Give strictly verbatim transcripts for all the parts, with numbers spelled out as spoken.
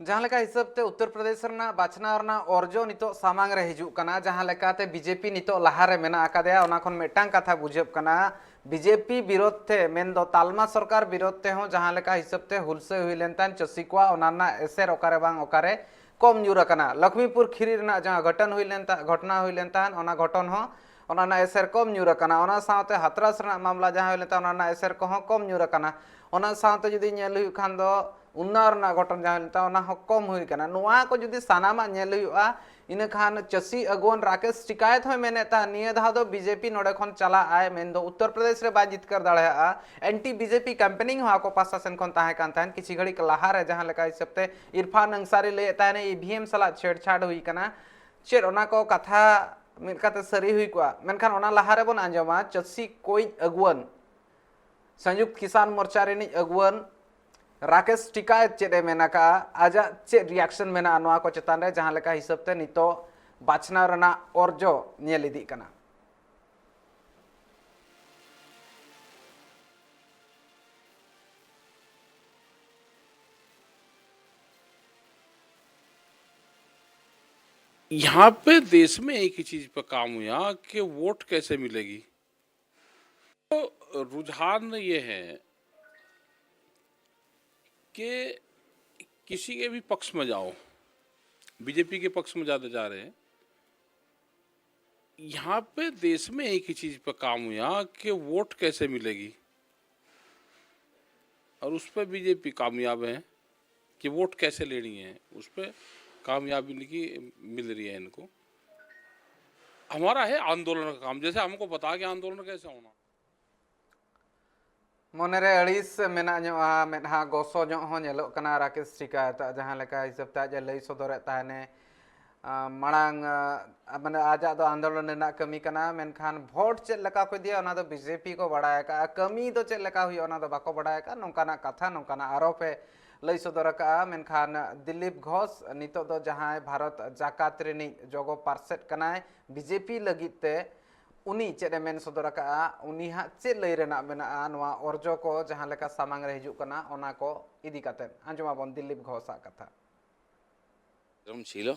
ᱡᱟᱦᱟᱸ ᱞᱮᱠᱟ ᱦᱤᱥᱟᱹᱵ ᱛᱮ ᱩᱛᱛᱚᱨ ᱯᱨᱚᱫᱮᱥ ᱨᱮᱱᱟᱜ ᱵᱟᱪᱷᱱᱟᱣ ᱨᱮᱱᱟᱜ ᱚᱨᱡᱚ ᱱᱤᱛᱚᱜ ᱥᱟᱢᱟᱝ ᱨᱮ ᱦᱤᱡᱩᱜ ᱠᱟᱱᱟ, ᱡᱟᱦᱟᱸ ᱞᱮᱠᱟᱛᱮ ᱵᱤᱡᱮᱯᱤ ᱱᱤᱛᱚᱜ ᱞᱟᱦᱟ ᱨᱮ ᱢᱮᱱᱟᱜ ᱟᱠᱟᱫᱮᱭᱟ, ᱚᱱᱟ ᱠᱷᱚᱱ ᱢᱤᱫᱴᱟᱝ ᱠᱟᱛᱷᱟ ᱵᱩᱡᱷᱟᱹᱜ ᱠᱟᱱᱟ, ᱵᱤᱡᱮᱯᱤ ᱵᱤᱨᱳᱫᱷ ᱛᱮ, ᱢᱮᱱᱫᱚ ᱛᱟᱞᱢᱟ ᱥᱚᱨᱠᱟᱨ ᱵᱤᱨᱳᱫᱷ ᱛᱮᱦᱚᱸ ᱡᱟᱦᱟᱸ ᱞᱮᱠᱟ ᱦᱤᱥᱟᱹᱵ ᱛᱮ ᱦᱩᱞᱥᱟᱹᱭ ᱦᱩᱭ ᱞᱮᱱ ᱛᱟᱦᱮᱸᱫ ᱪᱟᱹᱥᱤ ᱠᱚᱣᱟᱜ, ᱚᱱᱟ ᱨᱮᱱᱟᱜ ᱮᱥᱮᱨ ᱚᱠᱟᱨᱮ ᱵᱟᱝ ᱚᱠᱟᱨᱮ ᱠᱚᱢ ᱧᱩᱨ ᱟᱠᱟᱱᱟ᱾ ᱞᱚᱠᱷᱢᱤᱯᱩᱨ ᱠᱷᱤᱨᱤ ᱨᱮᱱᱟᱜ ᱡᱟᱦᱟᱸ ᱜᱷᱚᱴᱚᱱ ᱦᱩᱭ ᱞᱮᱱ ᱛᱟ-, ᱜᱷᱚᱴᱚᱱᱟ ᱦᱩᱭ ᱞᱮᱱ ᱛᱟᱦᱮᱸᱫ, ᱚᱱᱟ ᱜᱷᱚᱴᱚᱱ ᱦᱚᱸ, ᱚᱱᱟ ᱨᱮᱱᱟᱜ ᱮᱥᱮᱨ ᱠᱚᱢ ᱧᱩᱨ ᱟᱠᱟᱱᱟ᱾ ᱚᱱᱟ ᱥᱟᱶᱛᱮ ᱦᱟᱛᱨᱟᱥ ᱨᱮᱱᱟᱜ ᱢᱟᱢᱞᱟ ᱡᱟᱦᱟᱸ ᱦᱩᱭ ᱞᱮᱱ ᱛᱟᱦᱮᱸᱫ, ᱚᱱᱟ ᱨᱮᱱᱟᱜ ᱮᱥᱮᱨ ᱠᱚᱦᱚᱸ ᱠᱚᱢ ᱧᱩᱨ ᱟᱠᱟᱱᱟ᱾ ᱚᱱᱟ ᱥᱟᱶᱛᱮ ᱡᱩᱫᱤ ᱧᱮᱞ ᱦᱩᱭᱩᱜ ᱠᱷᱟᱱ ᱫᱚ, ᱩᱱᱱᱟᱣ ᱨᱮᱱᱟᱜ ᱜᱷᱚᱴᱚᱱ ᱡᱟᱦᱟᱸ ᱦᱩᱭ ᱞᱮᱱ ᱛᱟᱦᱮᱸᱫ, ᱚᱱᱟ ᱦᱚᱸ ᱠᱚᱢ ᱦᱩᱭ ᱟᱠᱟᱱᱟ᱾ ᱱᱚᱣᱟ ᱠᱚ ᱡᱩᱫᱤ ᱥᱟᱱᱟᱢᱟᱜ ᱧᱮᱞ ᱦᱩᱭᱩᱜᱼᱟ, ᱤᱱᱟᱹᱠᱷᱟᱱ ᱪᱟᱹᱥᱤ ᱟᱹᱜᱩᱣᱟᱹᱱ ᱨᱟᱠᱮᱥ ᱴᱤᱠᱟᱭᱮᱛ ᱦᱚᱸᱭ ᱢᱮᱱᱮᱫ ᱛᱟᱦᱮᱸᱫ, ᱱᱤᱭᱟᱹ ᱫᱷᱟᱣ ᱫᱚ ᱵᱤᱡᱮᱯᱤ ᱱᱚᱰᱮ ᱠᱷᱚᱱ ᱪᱟᱞᱟᱜ ᱟᱭ, ᱢᱮᱱᱫᱚ ᱩᱛᱛᱚᱨ ᱯᱨᱚᱫᱮᱥ ᱨᱮ ᱵᱟᱭ ᱡᱤᱛᱠᱟᱹᱨ ᱫᱟᱲᱮᱭᱟᱜᱼᱟ᱾ ᱮᱱᱴᱤ ᱵᱤᱡᱮᱯᱤ ᱠᱮᱢᱯᱮᱱᱤᱝ ᱦᱚᱸ ᱟᱠᱚ ᱯᱟᱦᱴᱟ ᱥᱮᱱ ᱠᱷᱚᱱ ᱛᱟᱦᱮᱸ ᱠᱟᱱ ᱛᱟᱦᱮᱸᱫ᱾ ᱠᱤᱪᱷᱩ ᱜᱷᱟᱹᱲᱤᱡ ᱞᱟᱦᱟ ᱨᱮ ᱡᱟᱦᱟᱸ ᱞᱮᱠᱟ ᱦᱤᱥᱟᱹᱵ ᱛᱮ ᱤᱨᱯᱷᱟᱱ ᱟᱱᱥᱟᱨᱤ ᱞᱟᱹᱭᱮᱫ ᱛᱟᱦᱮᱸᱫ, ᱤᱵᱷᱤᱮᱢ ᱥᱟᱞᱟᱜ ᱪᱷᱮᱲᱪᱷᱟᱲ ᱦᱩᱭ ᱠᱟᱱᱟ᱾ ᱪᱮᱫ ᱚᱱᱟ ᱠᱚ ᱠᱟᱛᱷᱟ ᱢᱤᱫ ᱠᱟᱛᱮ ᱥᱟᱹᱨᱤ ᱦᱩᱭ ᱠᱚᱜᱼᱟ? ᱢᱮᱱᱠᱷᱟᱱ ᱚᱱᱟ ᱞᱟᱦᱟ ᱨᱮᱵᱚᱱ ᱟᱸᱡᱚᱢᱟ ᱪᱟᱹᱥᱤ ᱠᱚᱭᱤᱡ ᱟᱹᱜᱩᱣᱟᱹᱱ, ᱥᱚᱝᱭᱩᱠᱛ ᱠᱤᱥᱟᱱ ᱢᱳᱨᱪᱟ ᱨᱤᱱᱤᱡ ᱟᱹᱜᱩᱣᱟᱹᱱ ᱨᱟᱠᱮᱥ ᱴᱤᱠᱟᱭᱮᱛ ᱪᱮᱫ ᱮ ᱢᱮᱱ ᱟᱠᱟᱜᱼᱟ, ᱟᱡᱟᱜ ᱪᱮᱫ ᱨᱤᱭᱟᱠᱥᱚᱱ ᱢᱮᱱᱟᱜᱼᱟ ᱱᱚᱣᱟ ᱠᱚ ᱪᱮᱛᱟᱱ ᱨᱮ, ᱡᱟᱦᱟᱸ ᱞᱮᱠᱟ ᱦᱤᱥᱟᱹᱵ ᱛᱮ ᱱᱤᱛᱚᱜ ᱵᱟᱪᱷᱱᱟᱣ ᱨᱮᱱᱟᱜ ᱚᱨᱡᱚ ᱧᱮᱞ ᱤᱫᱤᱜ ᱠᱟᱱᱟ᱾ यहाँ पे देश में एक ही चीज पर काम हुआ कि वोट कैसे मिलेगी। तो रुझान ये है कि किसी के भी पक्ष में जाओ, बीजेपी के पक्ष में ज्यादा जा रहे हैं। यहाँ पे देश में एक ही चीज पर काम हुआ कि वोट कैसे मिलेगी, और उस पर बीजेपी कामयाब है कि वोट कैसे लेनी है, उस पर कामयाबी इनकी मिल रही है इनको। हमारा है आंदोलन का काम, जैसे हमको पता कि आंदोलन कैसे होना। ᱢᱚᱱᱮᱨᱮ ᱟᱹᱲᱤᱥ ᱢᱮᱱᱟᱜ ᱧᱚᱜᱼᱟ, ᱢᱮᱫᱦᱟ ᱜᱚᱥᱚ ᱧᱚᱜ ᱦᱚᱸ ᱧᱮᱞᱚᱜ ᱠᱟᱱᱟ ᱨᱟᱠᱮᱥ ᱴᱤᱠᱟᱭᱮᱛᱟᱜ ᱡᱟᱦᱟᱸ ᱞᱮᱠᱟ ᱦᱤᱥᱟᱹᱵ ᱛᱮ ᱟᱡ ᱮ ᱞᱟᱹᱭ ᱥᱚᱫᱚᱨᱮᱫ ᱛᱟᱦᱮᱱᱮ᱾ ᱟᱸ, ᱢᱟᱲᱟᱝ, ᱟᱸ, ᱢᱟᱱᱮ ᱟᱡᱟᱜ ᱫᱚ ᱟᱱᱫᱳᱞᱚᱱ ᱨᱮᱱᱟᱜ ᱠᱟᱹᱢᱤ ᱠᱟᱱᱟ, ᱢᱮᱱᱠᱷᱟᱱ ᱵᱷᱳᱴ ᱪᱮᱫ ᱞᱮᱠᱟ ᱠᱚ ᱤᱫᱤᱭᱟ ᱚᱱᱟ ᱫᱚ ᱵᱤᱡᱮᱯᱤ ᱠᱚ ᱵᱟᱲᱟᱭ ᱟᱠᱟᱫᱼᱟ, ᱠᱟᱹᱢᱤ ᱫᱚ ᱪᱮᱫ ᱞᱮᱠᱟ ᱦᱩᱭᱩᱜᱼᱟ ᱚᱱᱟ ᱫᱚ ᱵᱟᱠᱚ ᱵᱟᱲᱟᱭ ᱟᱠᱟᱫᱼᱟ, ᱱᱚᱝᱠᱟᱱᱟᱜ ᱠᱟᱛᱷᱟ, ᱱᱚᱝᱠᱟᱱᱟᱜ ᱟᱨᱳᱯ ᱮ ᱞᱟᱹᱭ ᱥᱚᱫᱚᱨ ᱟᱠᱟᱫᱼᱟ᱾ ᱢᱮᱱᱠᱷᱟᱱ ᱫᱤᱞᱤᱯ ᱜᱷᱳᱥ ᱱᱤᱛᱚᱜ ᱫᱚ ᱡᱟᱦᱟᱸᱭ ᱵᱷᱟᱨᱚᱛ ᱡᱟᱠᱟᱛ ᱨᱤᱱᱤᱡ ᱡᱚᱜᱚ ᱯᱟᱨᱥᱮᱫ ᱠᱟᱱᱟᱭ, ᱵᱤᱡᱮᱯᱤ ᱞᱟᱹᱜᱤᱫ ᱛᱮ ᱩᱱᱤ ᱪᱮᱫ ᱮ ᱢᱮᱱ ᱥᱚᱫᱚᱨ ᱟᱠᱟᱫᱼᱟ, ᱩᱱᱤ ᱦᱟᱸᱜ ᱪᱮᱫ ᱞᱟᱹᱭ ᱨᱮᱱᱟᱜ ᱢᱮᱱᱟᱜᱼᱟ ᱱᱚᱣᱟ ᱚᱨᱡᱚ ᱠᱚ ᱡᱟᱦᱟᱸ ᱞᱮᱠᱟ ᱥᱟᱢᱟᱝ ᱨᱮ ᱦᱤᱡᱩᱜ ᱠᱟᱱᱟ ᱚᱱᱟ ᱠᱚ ᱤᱫᱤ ᱠᱟᱛᱮᱫ᱾ ᱟᱸᱡᱚᱢᱟᱵᱚᱱ ᱫᱤᱞᱤᱯ ᱜᱷᱳᱥᱟᱜ ᱠᱟᱛᱷᱟ᱾ এরকম ছিল।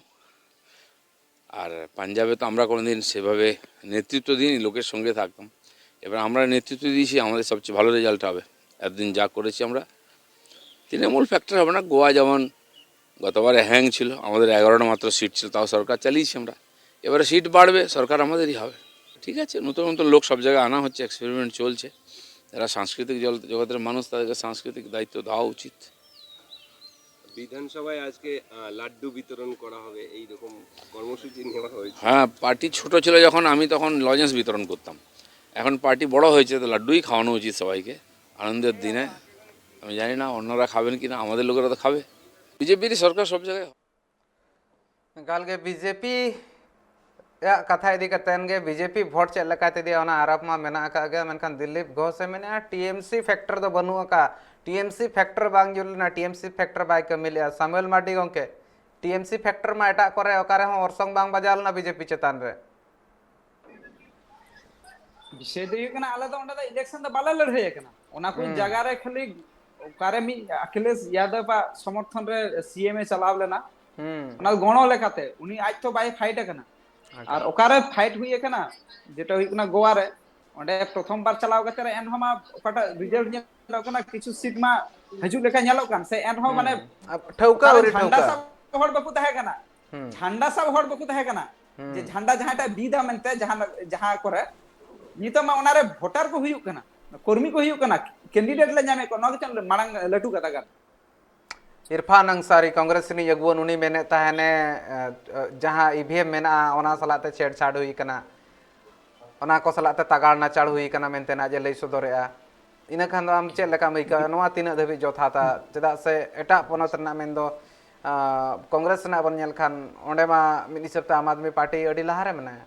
আর পাঞ্জাবে তো আমরা কোনোদিন সেভাবে নেতৃত্ব দিইনি, লোকের সঙ্গে থাকতাম। এবার আমরা নেতৃত্ব দিয়েছি, আমাদের সবচেয়ে ভালো রেজাল্ট হবে। এতদিন যা করেছি আমরা, তৃণমূল ফ্যাক্টর হবে না। গোয়া যেমন গতবারে হ্যাং ছিল, আমাদের এগারোটা মাত্র সিট ছিল, তাও সরকার চালিয়েছি আমরা। এবারে সিট বাড়বে, সরকার আমাদেরই হবে। ঠিক আছে, নতুন নতুন লোক সব জায়গায় আনা হচ্ছে, এক্সপেরিমেন্ট চলছে। যারা সাংস্কৃতিক জল- জগতের মানুষ, তাদেরকে সাংস্কৃতিক দায়িত্ব দেওয়া উচিত। বিধানসভায় আজকে আহ, লাড্ডু বিতরণ করা হবে, এইরকম কর্মসূচি নেওয়া হয়েছে। হ্যাঁ, পার্টি ছোট ছিল যখন, আমি তখন লজেন্স বিতরণ করতাম। এখন পার্টি বড় হয়েছে, তো লাড্ডুই খাওয়ানো উচিত সবাইকে আনন্দের দিনে। আমি জানি না অন্যরা খাবেন কি না, আমাদের লোকেরা তো খাবে। বিজেপিরই সরকার সব জায়গায়। ᱮᱠᱟᱞ ᱜᱮ ᱵᱤᱡᱮᱯᱤ ᱭᱟᱜ ᱠᱟᱛᱷᱟ ᱤᱫᱤ ᱠᱟᱛᱮᱱ ᱜᱮ, ᱵᱤᱡᱮᱯᱤ ᱵᱷᱳᱴ ᱪᱮᱫ ᱞᱮᱠᱟᱭ ᱤᱫᱤᱭᱟ, ᱚᱱᱟ ᱟᱨᱳᱯ ᱢᱟ ᱢᱮᱱᱟᱜ ᱟᱠᱟᱫ ᱜᱮ᱾ ᱢᱮᱱᱠᱷᱟᱱ ᱫᱤᱞᱤᱯ ᱜᱷᱳᱥ ᱮ ᱢᱮᱱᱮᱫᱼᱟ, ᱴᱤ ᱮᱢ ᱥᱤ ᱯᱷᱮᱠᱴᱚᱨ ᱫᱚ ᱵᱟᱹᱱᱩᱜ ᱟᱠᱟᱫ, ᱴᱤ ᱮᱢ ᱥᱤ ᱯᱷᱮᱠᱴᱚᱨ ᱵᱟᱝ ᱡᱩᱞ ᱞᱮᱱᱟ, ᱴᱤ ᱮᱢ ᱥᱤ ᱯᱷᱮᱠᱴᱚᱨ ᱵᱟᱭ ᱠᱟᱹᱢᱤ ᱞᱮᱫᱼᱟ᱾ ᱥᱟᱢᱩᱭᱮᱞ ᱢᱟᱨᱰᱤ ᱜᱚᱢᱠᱮ, ᱴᱤ ᱮᱢ ᱥᱤ ᱯᱷᱮᱠᱴᱚᱨ ᱢᱟ ᱮᱴᱟᱜ ᱠᱚᱨᱮ ᱚᱠᱟ ᱨᱮᱦᱚᱸ ᱚᱨᱥᱚᱝ ᱵᱟᱝ ᱵᱟᱡᱟᱣ ᱞᱮᱱᱟ ᱵᱤᱡᱮᱯᱤ ᱪᱮᱛᱟᱱ ᱨᱮ᱾ ᱵᱤᱥᱚᱭ ᱫᱚ ᱦᱩᱭᱩᱜ ᱠᱟᱱᱟ, ᱟᱞᱮ ᱫᱚ ᱚᱸᱰᱮ ᱫᱚ ᱤᱞᱮᱠᱥᱚᱱ ᱫᱚ ᱵᱟᱞᱮ ᱞᱟᱹᱲᱦᱟᱹᱭ ᱟᱠᱟᱱᱟ᱾ ᱚᱱᱟ ᱠᱚ ᱦᱩᱸ᱾ ᱡᱟᱭᱜᱟ ᱨᱮ ᱠᱷᱟᱹᱞᱤ ᱚᱠᱟᱨᱮ ᱢᱤᱫ ᱟᱠᱷᱤᱞᱮᱥ ᱭᱟᱫᱚᱵ ᱟᱜ ᱥᱚᱢᱚᱨᱛᱷᱚᱱ ᱨᱮ ᱥᱤ ᱮᱢ ᱮ ᱪᱟᱞᱟᱣ ᱞᱮᱱᱟ, ᱦᱩᱸ᱾ ᱚᱱᱟ ᱜᱚᱲᱚ ᱞᱮᱠᱟᱛᱮ᱾ ᱩᱱᱤ ᱟᱡ ᱛᱚ ᱵᱟᱭ ᱯᱷᱟᱭᱤᱴ ᱟᱠᱟᱱᱟ᱾ ᱟᱨ ᱚᱠᱟᱨᱮ ᱯᱷᱟᱭᱤᱴ ᱦᱩᱭ ᱟᱠᱟᱱᱟ, ᱡᱮᱴᱟ ᱦᱩᱭᱩᱜ ᱠᱟᱱᱟ ᱜᱳᱣᱟ ᱨᱮ, ᱚᱸᱰᱮ ᱯᱨᱚᱛᱷᱚᱢ ᱵᱟᱨ ᱪᱟᱞᱟᱣ ᱠᱟᱛᱮ ᱨᱮ ᱮᱱᱦᱚᱸ ᱢᱟ ᱚᱠᱟᱴᱟᱜ ᱨᱤᱡᱟᱞᱴ ᱧᱮᱞᱚᱜ ᱠᱟᱱᱟ, ᱠᱤᱪᱷᱩ ᱥᱤᱴ ᱢᱟ ᱦᱤᱡᱩᱜ ᱞᱮᱠᱟ ᱧᱮᱞᱚᱜ ᱠᱟᱱ, ᱥᱮ ᱮᱱᱦᱚᱸ ᱢᱟᱱᱮ ᱦᱩᱸ᱾ ᱟᱵ-, ᱴᱷᱟᱹᱣᱠᱟᱹ ᱚᱠᱟᱨᱮ ᱟᱹᱣᱨᱤ ᱡᱷᱟᱱᱰᱟ ᱴᱷᱟᱹᱣᱠᱟᱹ᱾ ᱥᱟᱵ ᱦᱚᱲ ᱵᱟᱠᱚ ᱛᱟᱦᱮᱸ ᱠᱟᱱᱟ᱾ ᱦᱩᱸ᱾ ᱡᱷᱟᱱᱰᱟ ᱥᱟᱵ ᱦᱚᱲ ᱵᱟᱠᱚ ᱛᱟᱦᱮᱸ ᱠᱟᱱᱟ᱾ ᱦᱩᱸ᱾ ᱡᱮ ᱡᱷᱟᱱᱰᱟ ᱡᱟᱦᱟᱸᱭᱴᱟᱜ ᱵᱤᱫᱟ ᱢᱮᱱᱛᱮ ᱡᱟᱦᱟᱸ, ᱡᱟᱦᱟᱸ ᱠᱚᱨᱮ ᱱᱤᱛᱚᱜ ᱢᱟ ᱚᱱᱟᱨᱮ ᱵᱷᱳᱴᱟᱨ ᱠᱚ ᱦᱩᱭᱩᱜ ᱠᱟᱱᱟ, ᱠᱚᱨᱢᱤ ᱠᱚ ᱦᱩᱭᱩᱜ ᱠᱟᱱᱟ, ᱠᱮᱱᱰᱤᱰᱮᱴ ᱞᱮ ᱧᱟᱢᱮᱫ ᱠᱚᱣᱟ, ᱱᱚᱣᱟ ᱜᱮᱪᱚᱝ ᱢᱟᱲᱟᱝ ᱞᱟᱹᱴᱩ ᱠᱟᱛᱷᱟ ᱠᱟᱱᱟ᱾ ᱤᱨᱯᱷᱟᱱ ᱟᱱᱥᱟᱨᱤ, ᱠᱚᱝᱜᱨᱮᱥ ᱨᱤᱱᱤᱡ ᱟᱹᱜᱩᱣᱟᱹᱱ, ᱩᱱᱤ ᱢᱮᱱᱮᱫ ᱛᱟᱦᱮᱱᱮ, ᱮ, ᱮ, ᱡᱟᱦᱟᱸ ᱤ ᱵᱷᱤ ᱮᱢ ᱢᱮᱱᱟᱜᱼᱟ, ᱚᱱᱟ ᱥᱟᱞᱟᱜ ᱛᱮ ᱪᱷᱮᱲᱪᱷᱟᱲ ᱦᱩᱭ ᱠᱟᱱᱟ, ᱚᱱᱟ ᱠᱚ ᱥᱟᱞᱟᱜ ᱛᱮ ᱛᱟᱜᱟᱲ ᱱᱟᱪᱟᱲ ᱦᱩᱭ ᱠᱟᱱᱟ ᱢᱮᱱᱛᱮ ᱱᱟᱜ ᱡᱮ ᱞᱟᱹᱭ ᱥᱚᱫᱚᱨᱮᱜᱼᱟ᱾ ᱤᱱᱟᱹ ᱠᱷᱟᱱ ᱫᱚ ᱟᱢ ᱪᱮᱫ ᱞᱮᱠᱟᱢ ᱟᱹᱭᱠᱟᱹᱣᱟ? ᱱᱚᱣᱟ ᱛᱤᱱᱟᱹᱜ ᱫᱷᱟᱹᱵᱤᱡ ᱡᱚᱛᱷᱟᱛᱟ? ᱪᱮᱫᱟᱜ ᱥᱮ ᱮᱴᱟᱜ ᱯᱚᱱᱚᱛ ᱨᱮᱱᱟᱜ, ᱢᱮᱱᱫᱚ, ᱟ, ᱠᱚᱝᱜᱨᱮᱥ ᱨᱮᱱᱟᱜ ᱵᱚᱱ ᱧᱮᱞ ᱠᱷᱟᱱ, ᱚᱸᱰᱮ ᱢᱟ ᱢᱤᱫ ᱦᱤᱥᱟᱹᱵ ᱛᱮ ᱟᱢ ᱟᱫᱢᱤ ᱯᱟᱨᱴᱤ ᱟᱹᱰᱤ ᱞᱟᱦᱟ ᱨᱮ ᱢᱮᱱᱟᱭᱟ᱾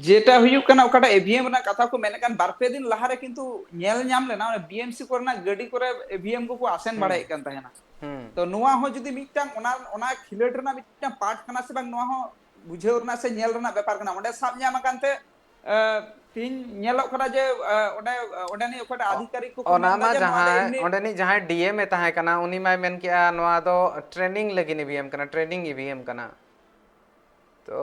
ᱡᱮᱴᱟ ᱦᱩᱭᱩᱜ ᱠᱟᱱᱟ, ᱚᱠᱟᱴᱟᱜ ᱤ ᱵᱷᱤ ᱮᱢ ᱨᱮᱱᱟᱜ ᱠᱟᱛᱷᱟ ᱠᱚ ᱢᱮᱱᱮᱫ ᱠᱟᱱ, ᱵᱟᱨ ᱯᱮ ᱫᱤᱱ ᱞᱟᱦᱟᱨᱮ ᱠᱤᱱᱛᱩ ᱧᱮᱞ ᱧᱟᱢ ᱞᱮᱱᱟ, ᱚᱱᱟ ᱵᱤ ᱮᱢ ᱥᱤ ᱠᱚᱨᱮᱱᱟᱜ ᱜᱟᱹᱰᱤ ᱠᱚᱨᱮ ᱤ ᱵᱷᱤ ᱮᱢ ᱠᱚᱠᱚ ᱟᱥᱮᱱ ᱦᱩᱸ᱾ ᱵᱟᱲᱟᱭᱮᱫ ᱠᱟᱱ ᱛᱟᱦᱮᱱᱟ᱾ ᱦᱩᱸ᱾ ᱛᱚ ᱱᱚᱣᱟ ᱦᱚᱸ ᱡᱩᱫᱤ ᱢᱤᱫᱴᱟᱝ ᱚᱱᱟ, ᱚᱱᱟ ᱠᱷᱮᱞᱳᱰ ᱨᱮᱱᱟᱜ ᱢᱤᱫᱴᱟᱝ ᱯᱟᱨᱴ ᱠᱟᱱᱟ ᱥᱮ ᱵᱟᱝ, ᱱᱚᱣᱟ ᱦᱚᱸ ᱵᱩᱡᱷᱟᱹᱣ ᱨᱮᱱᱟᱜ ᱥᱮ ᱧᱮᱞ ᱨᱮᱱᱟᱜ ᱵᱮᱯᱟᱨ ᱠᱟᱱᱟ᱾ ᱚᱸᱰᱮ ᱥᱟᱵ ᱧᱟᱢ ᱟᱠᱟᱱ ᱛᱮ, ᱮ, ᱛᱤᱧ ᱧᱮᱞᱚᱜ ᱠᱟᱱᱟ ᱡᱮ, ᱟ, ᱚᱸᱰᱮ, ᱟ, ᱚᱸᱰᱮᱱᱤᱡ ᱚᱠᱚᱭᱴᱟᱜ ᱚ-, ᱟᱫᱷᱤᱠᱟᱨᱤᱠ ᱠᱚᱠᱚ ᱚᱱᱟ ᱢᱮᱱᱫᱟ ᱢᱟ ᱡᱮ ᱱᱚᱣᱟ ᱫᱚ ᱡᱟᱦᱟᱸᱭ ᱮᱢᱱᱤ ᱚᱸᱰᱮᱱᱤᱡ ᱡᱟᱦᱟᱸᱭ ᱰᱤ ᱮᱢ ᱮ ᱛᱟᱦᱮᱸ ᱠᱟᱱᱟ, ᱩᱱᱤ ᱢᱟᱭ ᱢᱮᱱ ᱠᱮᱜᱼᱟ ᱱᱚᱣᱟ ᱫᱚ training ᱞᱟᱹᱜᱤᱫ ᱤ ᱵᱷᱤ ᱮᱢ ᱠᱟᱱᱟ, training ᱤ ᱵᱷᱤ ᱮᱢ ᱠᱟᱱᱟ᱾ ᱛᱚ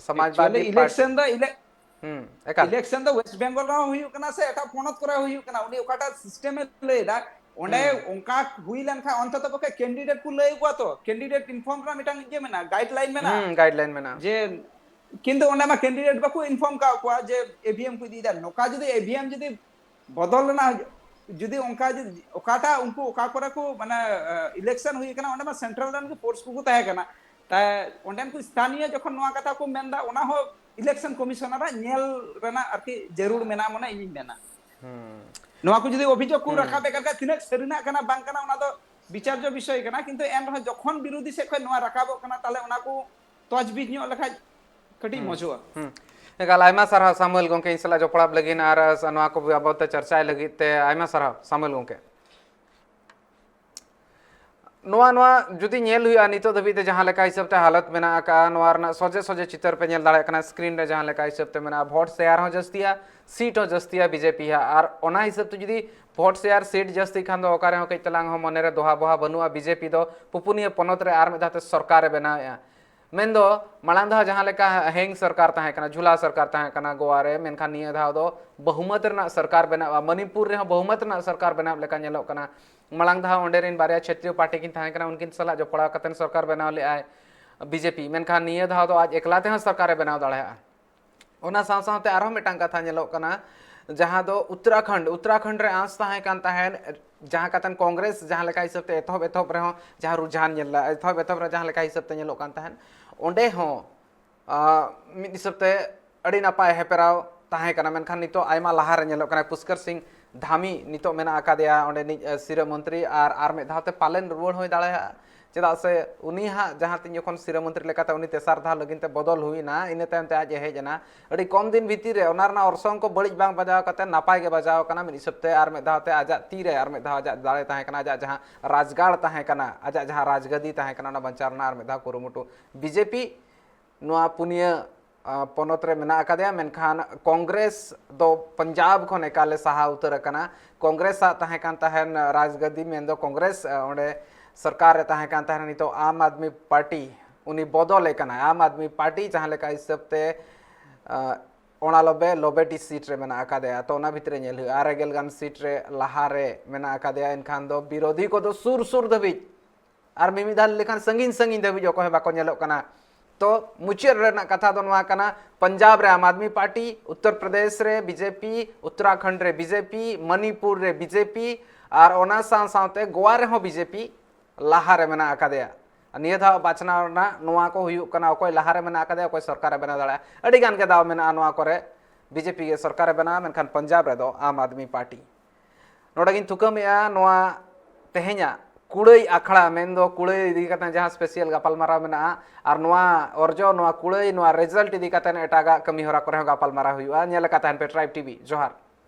ᱥᱚᱢᱟᱡᱽᱵᱟᱫᱤ ᱮᱠᱪᱩᱭᱟᱞᱤ ᱯᱟᱨᱴᱤ ᱤᱞᱮᱠᱥᱚᱱ ᱫᱚ ᱤᱞᱮ- ᱦᱩᱸ, ᱮᱠᱟᱞ᱾ ᱤᱞᱮᱠᱥᱚᱱ ᱫᱚ ᱳᱭᱮᱥᱴ ᱵᱮᱝᱜᱚᱞ ᱨᱮᱦᱚᱸ ᱦᱩᱭᱩᱜ ᱠᱟᱱᱟ ᱥᱮ ᱮᱴᱟᱜ ᱯᱚᱱᱚᱛ ᱠᱚᱨᱮ ᱦᱚᱸ ᱦᱩᱭᱩᱜ ᱠᱟᱱᱟ, ᱩᱱᱤ ᱚᱠᱟᱴᱟᱜ ᱥᱤᱥᱴᱮᱢ ᱮ ᱞᱟᱹᱭ ᱮᱫᱟ, ᱚᱸᱰᱮ ᱦᱩᱸ᱾ ᱚᱱᱠᱟ ᱦᱩᱭ ᱞᱮᱱᱠᱷᱟᱱ ᱚᱱᱛᱚᱛᱚ ᱯᱚᱠᱷᱮ ᱠᱮᱱᱰᱤᱰᱮᱴ ᱠᱚ ᱞᱟᱹᱭ ᱟᱠᱚᱣᱟ ᱛᱚ, ᱠᱮᱱᱰᱤᱰᱮᱴ ᱤᱱᱯᱷᱚᱨᱢ ᱨᱮᱱᱟᱜ ᱢᱤᱫᱴᱟᱝ ᱤᱭᱟᱹ ᱢᱮᱱᱟᱜᱼᱟ, ᱜᱟᱭᱤᱰᱞᱟᱭᱤᱱ ᱢᱮᱱᱟᱜᱼᱟ᱾ ᱦᱩᱸ, ᱜᱟᱭᱤᱰᱞᱟᱭᱤᱱ ᱢᱮᱱᱟᱜᱼᱟ᱾ ᱡᱮ ᱠᱤᱱᱛᱩ ᱚᱸᱰᱮ ᱢᱟ ᱠᱮᱱᱰᱤᱰᱮᱴ ᱵᱟᱠᱚ ᱤᱱᱯᱷᱚᱨᱢ ᱠᱟᱜ ᱠᱚᱣᱟ ᱡᱮ ᱮ ᱵᱷᱤ ᱮᱢ ᱠᱚ ᱤᱫᱤᱭᱮᱫᱟ᱾ ᱱᱚᱝᱠᱟ ᱡᱩᱫᱤ ᱮ ᱵᱷᱤ ᱮᱢ ᱡᱩᱫᱤ ᱵᱚᱫᱚᱞ ᱨᱮᱱᱟᱜ, ᱡᱩᱫᱤ ᱚᱱᱠᱟ ᱡᱩᱫᱤ ᱚᱠᱟᱴᱟᱜ ᱩᱱᱠᱩ ᱚᱠᱟ ᱠᱚᱨᱮ ᱠᱚ ᱢᱟᱱᱮ ᱤᱞᱮᱠᱥᱚᱱ ᱦᱩᱭ ᱠᱟᱱᱟ, ᱚᱸᱰᱮ ᱢᱟ ᱥᱮᱱᱴᱨᱟᱞ ᱨᱮᱱ ᱜᱮ ᱯᱷᱳᱨᱥ ᱠᱚᱠᱚ ᱛᱟᱦᱮᱸ ᱠᱟᱱᱟ, ᱛᱟᱭ ᱚᱸᱰᱮᱱ ᱠᱚ ᱥᱛᱷᱟᱱᱤᱭᱚ ᱡᱚᱠᱷᱚᱱ ᱱᱚᱣᱟ ᱠᱟᱛᱷᱟ ᱠᱚ ᱢᱮᱱᱫᱟ, ᱚᱱᱟ ᱦᱚᱸ ᱤᱞᱮᱠᱥᱚᱱ ᱠᱚᱢᱤᱥᱚᱱᱟᱨᱟᱜ ᱧᱮᱞ ᱨᱮᱱᱟᱜ ᱟᱨᱠᱤ ᱡᱟᱹᱨᱩᱲ ᱢᱮᱱᱟᱜᱼᱟ ᱢᱚᱱᱮ ᱤᱧᱤᱧ ᱢᱮᱱᱟ᱾ ᱦᱩᱸ᱾ ᱱᱚᱣᱟ ᱠᱚ ᱡᱩᱫᱤ ᱚᱵᱷᱤᱡᱳᱜᱽ ᱠᱚ ᱦᱩᱸ᱾ ᱨᱟᱠᱟᱵ ᱮᱫ ᱠᱟᱱ ᱠᱷᱟᱱ, ᱛᱤᱱᱟᱹᱜ ᱥᱟᱹᱨᱤᱱᱟᱜ ᱠᱟᱱᱟ ᱵᱟᱝ ᱠᱟᱱᱟ, ᱚᱱᱟ ᱫᱚ ᱵᱤᱪᱟᱨᱡᱚ ᱵᱤᱥᱚᱭ ᱠᱟᱱᱟ, ᱠᱤᱱᱛᱩ ᱮᱱ ᱨᱮᱦᱚᱸ ᱡᱚᱠᱷᱚᱱ ᱵᱤᱨᱳᱫᱷᱤ ᱥᱮᱫ ᱠᱷᱚᱱ ᱱᱚᱣᱟ ᱨᱟᱠᱟᱵᱚᱜ ᱠᱟᱱᱟ, ᱛᱟᱦᱞᱮ ᱚᱱᱟ ᱠᱚ ᱛᱚᱡᱽᱵᱤᱡᱽ ᱧᱚᱜ ᱞᱮᱠᱷᱟᱡ ᱠᱟᱹᱴᱤᱡ ᱢᱚᱡᱚᱜᱼᱟ᱾ ᱦᱩᱸ᱾ ᱮᱠᱟᱞ, ᱟᱭᱢᱟ ᱥᱟᱨᱦᱟᱣ ᱥᱟᱢᱩᱭᱮᱞ ᱜᱚᱢᱠᱮ, ᱤᱧ ᱥᱟᱞᱟᱜ ᱡᱚᱯᱲᱟᱣ ᱞᱟᱹᱜᱤᱫ ᱟᱨ ᱱᱚᱣᱟ ᱠᱚ ᱵᱟᱵᱚᱫ ᱛᱮ ᱪᱟᱨᱪᱟᱭ ᱞᱟᱹᱜᱤᱫ ᱛᱮ ᱟᱭᱢᱟ ᱥᱟᱨᱦᱟᱣ ᱥᱟᱢᱩᱭᱮᱞ ᱜᱚᱢᱠᱮ᱾ ᱱᱚᱣᱟ, ᱱᱚᱣᱟ ᱡᱩᱫᱤ ᱧᱮᱞ ᱦᱩᱭᱩᱜᱼᱟ, ᱱᱤᱛᱚᱜ ᱫᱷᱟᱹᱵᱤᱡ ᱛᱮ ᱡᱟᱦᱟᱸ ᱞᱮᱠᱟ ᱦᱤᱥᱟᱹᱵ ᱛᱮ ᱦᱟᱞᱚᱛ ᱢᱮᱱᱟᱜ ᱟᱠᱟᱫᱼᱟ, ᱱᱚᱣᱟ ᱨᱮᱱᱟᱜ ᱥᱚᱡᱷᱮ ᱥᱚᱡᱷᱮ ᱪᱤᱛᱟᱹᱨ ᱯᱮ ᱧᱮᱞ ᱫᱟᱲᱮᱭᱟᱜ ᱠᱟᱱᱟ screen ᱨᱮ, ᱡᱟᱦᱟᱸ ᱞᱮᱠᱟ ᱦᱤᱥᱟᱹᱵ ᱛᱮ ᱢᱮᱱᱟᱜᱼᱟ, ᱵᱷᱳᱴ ᱥᱮᱭᱟᱨ ᱦᱚᱸ ᱡᱟᱹᱥᱛᱤᱭᱟ, ᱥᱤᱴ ᱦᱚᱸ ᱡᱟᱹᱥᱛᱤᱭᱟ ᱵᱤ ᱡᱮ ᱯᱤ ᱦᱟᱜ᱾ ᱟᱨ ᱚᱱᱟ ᱦᱤᱥᱟᱹᱵ ᱛᱮ ᱡᱩᱫᱤ ᱵᱷᱳᱴ ᱥᱮᱭᱟᱨ ᱥᱤᱴ ᱡᱟᱹᱥᱛᱤ ᱠᱷᱟᱱ ᱫᱚ ᱚᱠᱟ ᱨᱮᱦᱚᱸ ᱠᱟᱹᱡ ᱛᱟᱞᱟᱝ ᱦᱚᱸ ᱢᱚᱱᱮ ᱨᱮ ᱫᱚᱦᱟ ᱵᱚᱦᱟ ᱵᱟᱹᱱᱩᱜᱼᱟ, ᱵᱤ ᱡᱮ ᱯᱤ ᱫᱚ ᱯᱩᱯᱩᱱᱤᱭᱟᱹ ᱯᱚᱱᱚᱛ ᱨᱮ ᱟᱨ ᱢᱤᱫ ᱫᱷᱟᱣ ᱛᱮ ᱥᱚᱨᱠᱟᱨ ᱮ ᱵᱮᱱᱟᱣᱮᱫᱼᱟ᱾ ᱢᱮᱱᱫᱚ ᱢᱟᱲᱟᱝ ᱫᱷᱟᱣ ᱡᱟᱦᱟᱸ ᱞᱮᱠᱟ ᱦᱮᱝ ᱥᱚᱨᱠᱟᱨ ᱛᱟᱦᱮᱸ ᱠᱟᱱᱟ, ᱡᱷᱩᱞᱟ ᱥᱚᱨᱠᱟᱨ ᱛᱟᱦᱮᱸ ᱠᱟᱱᱟ ᱜᱳᱣᱟ ᱨᱮ, ᱢᱮᱱᱠᱷᱟᱱ ᱱᱤᱭᱟᱹ ᱫᱷᱟᱣ ᱫᱚ ᱵᱚᱦᱩᱢᱚᱛ ᱨᱮᱱᱟᱜ ᱥᱚᱨᱠᱟᱨ ᱵᱮᱱᱟᱣᱟ᱾ ᱢᱚᱱᱤᱯᱩᱨ ᱨᱮᱦᱚᱸ ᱵᱚᱦᱩᱢᱚᱛ ᱨᱮᱱᱟᱜ ᱥᱚᱨᱠᱟᱨ ᱵᱮᱱᱟᱣ ᱞᱮᱠᱟ ᱧᱮᱞᱚᱜ ᱠᱟᱱᱟ᱾ ᱢᱟᱲᱟᱝ ᱫᱷᱟᱣ ᱚᱸᱰᱮ ᱨᱮᱱ ᱵᱟᱨᱭᱟ ᱪᱷᱮᱛᱨᱤᱭᱚ ᱯᱟᱨᱴᱤ ᱠᱤᱱ ᱛᱟᱦᱮᱸ ᱠᱟᱱᱟ, ᱩᱱᱠᱤᱱ ᱥᱟᱞᱟᱜ ᱡᱚᱯᱲᱟᱣ ᱠᱟᱛᱮ ᱥᱚᱨᱠᱟᱨ ᱵᱮᱱᱟᱣ ᱞᱮᱫᱟᱭ ᱵᱤ ᱡᱮ ᱯᱤ, ᱢᱮᱱᱠᱷᱟᱱ ᱱᱤᱭᱟᱹ ᱫᱷᱟᱣ ᱫᱚ ᱟᱡ ᱮᱠᱞᱟ ᱛᱮᱦᱚᱸ ᱥᱚᱨᱠᱟᱨᱮ ᱵᱮᱱᱟᱣ ᱫᱟᱲᱮᱭᱟᱜᱼᱟ᱾ ᱚᱱᱟ ᱥᱟᱶ ᱥᱟᱶᱛᱮ ᱟᱨᱦᱚᱸ ᱢᱤᱫᱴᱟᱝ ᱠᱟᱛᱷᱟ ᱧᱮᱞᱚᱜ ᱠᱟᱱᱟ, ᱡᱟᱦᱟᱸ ᱫᱚ ᱩᱛᱛᱚᱨᱟᱠᱷᱚᱸᱰ, ᱩᱛᱛᱚᱨᱟᱠᱷᱚᱸᱰ ᱨᱮ ᱟᱸᱥ ᱛᱟᱦᱮᱸ ᱠᱟᱱ ᱛᱟᱦᱮᱸᱫ, ᱡᱟᱦᱟᱸ ᱠᱟᱛᱮᱱ ᱠᱚᱝᱜᱨᱮᱥ ᱡᱟᱦᱟᱸ ᱞᱮᱠᱟ ᱦᱤᱥᱟᱹᱵ ᱛᱮ ᱮᱛᱚᱦᱚᱵ, ᱮᱛᱚᱦᱚᱵ ᱨᱮᱦᱚᱸ ᱡᱟᱦᱟᱸ ᱨᱩᱡᱷᱟᱱ ᱧᱮᱞ ᱞᱮᱱᱟ, ᱮᱛᱚᱦᱚᱵ, ᱮᱛᱚᱦᱚᱵ ᱨᱮ ᱡᱟᱦᱟᱸ ᱞᱮᱠᱟ ᱦᱤᱥᱟᱹᱵ ᱛᱮ ᱧᱮᱞᱚᱜ ᱠᱟᱱ ᱛᱟᱦᱮᱸᱫ, ᱚᱸᱰᱮ ᱦᱚᱸ, ᱟᱸ, ᱢᱤᱫ ᱦᱤᱥᱟᱹᱵ ᱛᱮ ᱟᱹᱰᱤ ᱱᱟᱯᱟᱭ ᱦᱮᱯᱮᱨᱟᱣ ᱛᱟᱦᱮᱸ ᱠᱟᱱᱟ, ᱢᱮᱱᱠᱷᱟᱱ ᱱᱤᱛᱚᱜ ᱟᱭᱢᱟ ᱞᱟᱦᱟ ᱨᱮ ᱧᱮᱞᱚᱜ ᱠᱟᱱᱟ ᱯᱩᱥᱠᱚᱨ ᱥᱤᱝ ᱫᱷᱟᱢᱤ ᱱᱤᱛᱚᱜ ᱢᱮᱱᱟᱜ ᱟᱠᱟᱫᱮᱭᱟ ᱚᱸᱰᱮᱱᱤᱡ, ᱮ, ᱥᱤᱨᱟᱹ ᱢᱚᱱᱛᱨᱤ, ᱟᱨ, ᱟᱨ ᱢᱤᱫ ᱫᱷᱟᱣ ᱛᱮ ᱯᱟᱞᱮᱱ ᱨᱩᱣᱟᱹᱲ ᱦᱚᱸᱭ ᱫᱟᱲᱮᱭᱟᱜᱼᱟ᱾ ᱪᱮᱫᱟᱜ ᱥᱮ ᱩᱱᱤ ᱦᱟᱸᱜ ᱡᱟᱦᱟᱸ ᱛᱤᱱ ᱡᱚᱠᱷᱚᱱ ᱥᱤᱨᱟᱹ ᱢᱚᱱᱛᱨᱤ ᱞᱮᱠᱟᱛᱮ ᱩᱱᱤ ᱛᱮᱥᱟᱨ ᱫᱷᱟᱣ ᱞᱟᱹᱜᱤᱫ ᱛᱮ ᱵᱚᱫᱚᱞ ᱦᱩᱭᱱᱟ, ᱤᱱᱟᱹ ᱛᱟᱭᱚᱢ ᱛᱮ ᱟᱡ ᱮ ᱦᱮᱡ ᱮᱱᱟ᱾ ᱟᱹᱰᱤ ᱠᱚᱢ ᱫᱤᱱ ᱵᱷᱤᱛᱤᱨ ᱨᱮ ᱚᱱᱟ ᱨᱮᱱᱟᱜ ᱚᱨᱥᱚᱝ ᱠᱚ ᱵᱟᱹᱲᱤᱡ ᱵᱟᱝ ᱵᱟᱡᱟᱣ ᱠᱟᱛᱮ ᱱᱟᱯᱟᱭ ᱜᱮ ᱵᱟᱡᱟᱣ ᱠᱟᱱᱟ᱾ ᱢᱤᱫ ᱦᱤᱥᱟᱹᱵ ᱛᱮ ᱟᱨ ᱢᱤᱫ ᱫᱷᱟᱣ ᱛᱮ ᱟᱡᱟᱜ ᱛᱤ ᱨᱮ ᱟᱨ ᱢᱤᱫ ᱫᱷᱟᱣ ᱟᱡᱟᱜ ᱫᱟᱲᱮ ᱛᱟᱦᱮᱸ ᱠᱟᱱᱟ, ᱟᱡᱟᱜ ᱡᱟᱦᱟᱸ ᱨᱟᱡᱽᱜᱟᱲ ᱛᱟᱦᱮᱸ ᱠᱟᱱᱟ, ᱟᱡᱟᱜ ᱡᱟᱦᱟᱸ ᱨᱟᱡᱽᱜᱟᱹᱫᱤ ᱛᱟᱦᱮᱸ ᱠᱟᱱᱟ, ᱚᱱᱟ ᱵᱟᱧᱪᱟᱣ ᱨᱮᱱᱟᱜ ᱟᱨ ᱢᱤᱫ ᱫᱷᱟᱣ ᱠᱩᱨᱩᱢᱩᱴᱩ᱾ ᱵᱤ ᱡᱮ ᱯᱤ ᱱᱚᱣᱟ ᱯᱩᱱᱭᱟᱹ ᱯᱚᱱᱚᱛ ᱨᱮ ᱢᱮᱱᱟᱜ ᱟᱠᱟᱫᱮᱭᱟ, ᱢᱮᱱᱠᱷᱟᱱ ᱠᱚᱝᱜᱨᱮᱥ ᱫᱚ ᱯᱟᱧᱡᱟᱵᱽ ᱠᱷᱚᱱ ᱮᱠᱟᱞᱮ ᱥᱟᱦᱟ ᱩᱛᱟᱹᱨ ᱟᱠᱟᱱᱟ᱾ ᱠᱚᱝᱜᱨᱮᱥ ᱟᱜ ᱛᱟᱦᱮᱸ ᱠᱟᱱ ᱛᱟᱦᱮᱱ ᱨᱟᱡᱽᱜᱟᱹᱫᱤ, ᱢᱮᱱᱫᱚ ᱠᱚᱝᱜᱨᱮᱥ ᱚᱸᱰᱮ ᱥᱚᱨᱠᱟᱨ ᱨᱮ ᱛᱟᱦᱮᱸ ᱠᱟᱱ ᱛᱟᱦᱮᱱ, ᱱᱤᱛᱚᱜ ᱟᱢ ᱟᱫᱢᱤ ᱯᱟᱨᱴᱤ ᱩᱱᱤ ᱵᱚᱫᱚᱞᱮ ᱠᱟᱱᱟᱭ᱾ ᱟᱢ ᱟᱫᱢᱤ ᱯᱟᱨᱴᱤ ᱡᱟᱦᱟᱸ ᱞᱮᱠᱟ ᱦᱤᱥᱟᱹᱵ ᱛᱮ ᱚᱱᱟᱞᱚᱵᱮ ᱞᱚᱵᱮᱴᱤ ᱥᱤᱴ ᱨᱮ ᱢᱮᱱᱟᱜ ᱟᱠᱟᱫᱮᱭᱟ, ᱛᱚ ᱚᱱᱟ ᱵᱷᱤᱛᱨᱤ ᱨᱮ ᱧᱮᱞ ᱦᱩᱭᱩᱜᱼᱟ, ᱟᱨᱮ ᱜᱮᱞ ᱜᱟᱱ ᱥᱤᱴ ᱨᱮ ᱞᱟᱦᱟᱨᱮ ᱢᱮᱱᱟᱜ ᱟᱠᱟᱫᱮᱭᱟ᱾ ᱮᱱᱠᱷᱟᱱ ᱫᱚ ᱵᱤᱨᱳᱫᱷᱤ ᱠᱚᱫᱚ ᱥᱩᱨ ᱥᱩᱨ ᱫᱷᱟᱹᱵᱤᱡ, ᱟᱨ ᱢᱤᱢᱤᱫ ᱫᱷᱟᱣ ᱞᱮᱠᱷᱟᱱ ᱥᱟᱺᱜᱤᱧ ᱥᱟᱺᱜᱤᱧ ᱫᱷᱟᱹᱵᱤᱡ ᱚᱠᱚᱭ ᱦᱚᱸ ᱵᱟᱠᱚ ᱧᱮᱞᱚᱜ ᱠᱟᱱᱟ᱾ ᱛᱚ ᱢᱩᱪᱟᱹᱫ ᱨᱮᱱᱟᱜ ᱠᱟᱛᱷᱟ ᱫᱚ ᱱᱚᱣᱟ ᱠᱟᱱᱟ, ᱯᱟᱧᱡᱟᱵᱽ ᱨᱮ ᱟᱢ ᱟᱫᱢᱤ ᱯᱟᱨᱴᱤ, ᱩᱛᱛᱚᱨ ᱯᱨᱚᱫᱮᱥ ᱨᱮ ᱵᱤᱡᱮᱯᱤ, ᱩᱛᱛᱚᱨᱟᱠᱷᱚᱸᱰ ᱨᱮ ᱵᱤᱡᱮᱯᱤ, ᱢᱚᱱᱤᱯᱩᱨ ᱨᱮ ᱵᱤᱡᱮᱯᱤ, ᱟᱨ ᱚᱱᱟ ᱥᱟᱶ ᱥᱟᱶᱛᱮ ᱜᱳᱣᱟ ᱨᱮᱦᱚᱸ ᱵᱤᱡᱮᱯᱤ ᱞᱟᱦᱟᱨᱮ ᱢᱮᱱᱟᱜ ᱟᱠᱟᱫᱮᱭᱟ᱾ ᱱᱤᱭᱟᱹ ᱫᱷᱟᱣ ᱵᱟᱪᱷᱱᱟᱣ ᱨᱮᱱᱟᱜ ᱱᱚᱣᱟ ᱠᱚ ᱦᱩᱭᱩᱜ ᱠᱟᱱᱟ, ᱚᱠᱚᱭ ᱞᱟᱦᱟᱨᱮ ᱢᱮᱱᱟᱜ ᱟᱠᱟᱫᱮᱭᱟ, ᱚᱠᱚᱭ ᱥᱚᱨᱠᱟᱨᱮ ᱵᱮᱱᱟᱣ ᱫᱟᱲᱮᱭᱟᱜᱼᱟ᱾ ᱟᱹᱰᱤ ᱜᱟᱱ ᱜᱮ ᱫᱟᱣ ᱢᱮᱱᱟᱜᱼᱟ ᱱᱚᱣᱟ ᱠᱚᱨᱮ, ᱵᱤᱡᱮᱯᱤ ᱜᱮ ᱥᱚᱨᱠᱟᱨᱮ ᱵᱮᱱᱟᱣᱟ, ᱢᱮᱱᱠᱷᱟᱱ ᱯᱟᱧᱡᱟᱵᱽ ᱨᱮᱫᱚ ᱟᱢ ᱟᱫᱢᱤ ᱯᱟᱨᱴᱤ᱾ ᱱᱚᱰᱮ ᱜᱤᱧ ᱛᱷᱩᱠᱟᱹᱢᱮᱜᱼᱟ ᱱᱚᱣᱟ ᱛᱮᱦᱮᱧᱟᱜ ᱠᱩᱲᱟᱹᱭ ᱟᱠᱷᱲᱟ, ᱢᱮᱱᱫᱚ ᱠᱩᱲᱟᱹᱭ ᱤᱫᱤ ᱠᱟᱛᱮ ᱡᱟᱦᱟᱸ ᱥᱯᱮᱥᱤᱭᱟᱞ ᱜᱟᱯᱟᱞᱢᱟᱨᱟᱣ ᱢᱮᱱᱟᱜᱼᱟ, ᱟᱨ ᱱᱚᱣᱟ ᱚᱨᱡᱚ, ᱱᱚᱣᱟ ᱠᱩᱲᱟᱹᱭ, ᱱᱚᱣᱟ ᱨᱮᱡᱟᱞᱴ ᱤᱫᱤ ᱠᱟᱛᱮ ᱮᱴᱟᱜᱟᱜ ᱠᱟᱹᱢᱤ ᱦᱚᱨᱟ ᱠᱚᱨᱮ ᱦᱚᱸ ᱜᱟᱯᱟᱞᱢᱟᱨᱟᱣ ᱦᱩᱭᱩᱜᱼᱟ᱾ ᱧᱮᱞ ᱟᱠᱟᱫ ᱛᱟᱦᱮᱱ ᱯᱮ ᱴᱨᱟᱭᱤᱵᱽ ᱴᱤᱵᱷᱤ᱾ ᱡᱚᱦᱟᱨ᱾